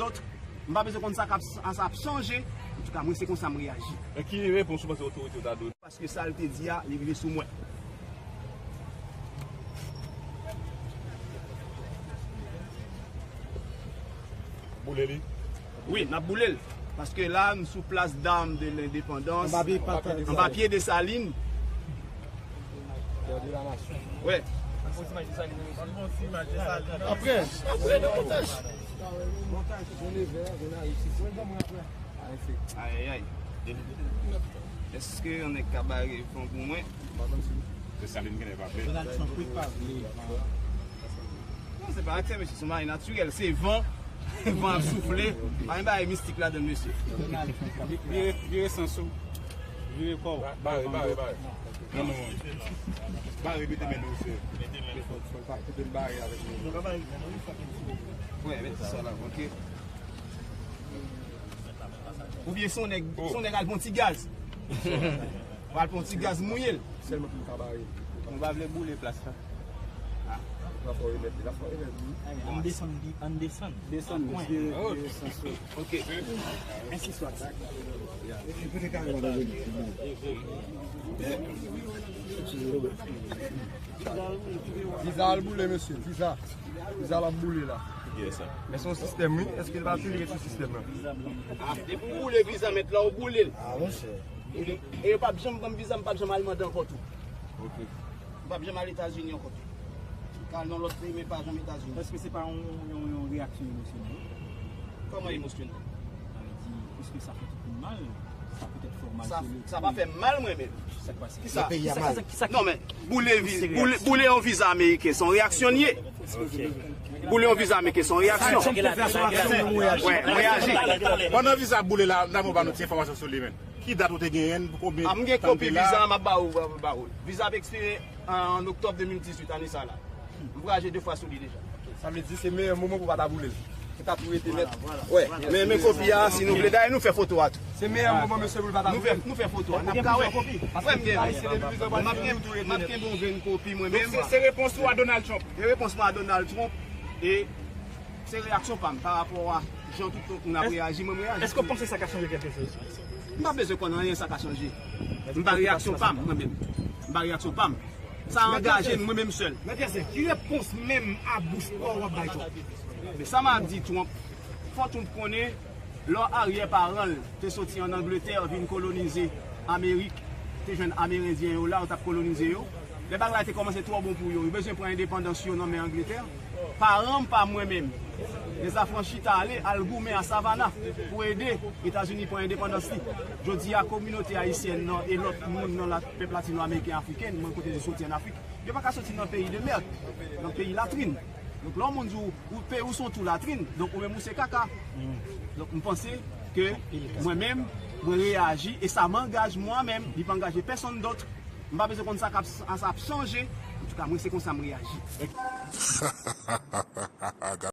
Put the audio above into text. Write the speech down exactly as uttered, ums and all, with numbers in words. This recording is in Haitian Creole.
Dòt, m pa bezwen konn sa k ap, sa ap chanje. Antouka, mwen, se konsa m reyaji. Men ki repons ou panse otorite yo ta dwe? Paske sa l te di a, li rive sou mwen. Boule li? Wi, n ap boule l. Paske la, m sou Place d'Armes de l'Indépendance. Anba pye Desalin. Anba pye Desalin. Wè. Apre, apre de montaj. Ayayay. Èske yon nèg ka bare fon pou mwen? Desalin genlè pa vle. Donald Trump wi pa vle. Non, se pa aksè, mesye, se yon bagay natirèl. Se van. Van ap soufle. Pa gen bagay mistik ladan l, mesye. Vire, vire sans ou. Vire kò w. Bare, bare, bare. Non, non, non. Bare, mete men nou, se. Mete men nou. Fò l pa, fò l bare avèk nou. Wè, mete sa la, ok. Oubyen se yon nèg, se yon nèg al pran ti gaz. Ou al pran ti gaz mouye l. Sèlman pou m ka bare. Nou pa vle boule plas la. Ah. La fò remèt, la fò remèt. Ann desann, ann desann. Desann, mesye. Ok. Ensi swa. Viza al boule, mesye, viza. Viza l ap boule la. Yes, sir. Men se yon sistèm, wi. Èske l pa toujou ret sou sistèm nan? Ah, depi w boule viza, mèt la, ou boule l. Ah, monchè. E yo p ap janm ban m viza, m p ap janm al mande ankò tou. Ok. M p ap janm al Etazini ankò tou. Ka al nan lòt peyi, men pa janm Etazini. Èske se pa yon, yon, yon reyaksyon emosyonèl? Kòman emosyonèl? Sa vle di, piske sa fè tout moun mal, sa petèt fè w mal. Sa, sou le, sa pa fè m mal, mwen menm. Sa k pase? Kisa? Kisa, kisa, kisa ki... Non, men, boule vi-, boule, boule yon viza ameriken, se yon reyaksyon l ye. Boule yon viza ameriken, se yon reyaksyon. Wè, mwen reyaji. Pandan viza ap boule la, n ap ba nou ti enfòmasyon sou li, men. Ki dat ou te genyen l, pou konbyen tan l te la? Ah, m gen kopi viza a, m ap ba ou, ba ou. Viza ap ekspire an oktòb de mil dizuit, ane sa la. M vwayaje de fwa sou li deja. Sa vle di se meyè moman pou w pa ta boule l. Pou ta tou rete nèt. Wè, men, men kopi a, si nou vle. Dayè, nou fè foto a tou. Se meyè moman, mesye, pou l pa ta boule l. Nou fè, nou fè foto a. N ap ka wè. Wè, m gen, m ap gen, m ap gen bon grenn kopi mwen menm. Donk, se, se repons ou a Donald Trump? Se repons mwen a Donald Trump. E se reyaksyon pa m pa rapò a jan tout lòt moun ap reyaji, mwen, m reyaji. Èske w panse sa ka chanje kèlke choz? M pa bezwen konn anyen sa ka chanje. M ba reyaksyon pa m, mwen menm. M ba reyaksyon pa m. Sa angaje m, mwen menm sèl. Mèt Yasen, ki repons menm a bouch pa w w ap bay Trump? Men sa m ap di Trump, fò Trump konnen, lò aryè paran l te soti ann Angletè vin kolonize Amerik, te jwenn Amerendyen yo la, yo t ap kolonize yo. Lè bagay la te kòmanse twò bon pou yo, yo bezwen pran endepandans yo nan men Angletè. Paran m pa mwen menm. Dezafranchi ta ale al goumen a Savannah pou ede Etazini pran endepandans li. Jodi a, kominote ayisyèn nan e lòt moun nan la, pèp latino-ameriken, afriken, mwen kote yo soti ann Afrik, yo pa ka soti nan peyi de mèd, nan peyi latrin. Donk, lè yon moun di w, ou peyi w se yon twou latrin, donk ou menm ou se kaka. Donk, m panse ke mwen menm, mwen reyaji e sa m angaj mwen menm, li pa angaje pèsonn dòt. M pa bezwen konn sa k ap, sa ap chanje. Antouka, mwen, se konsa m reyaji.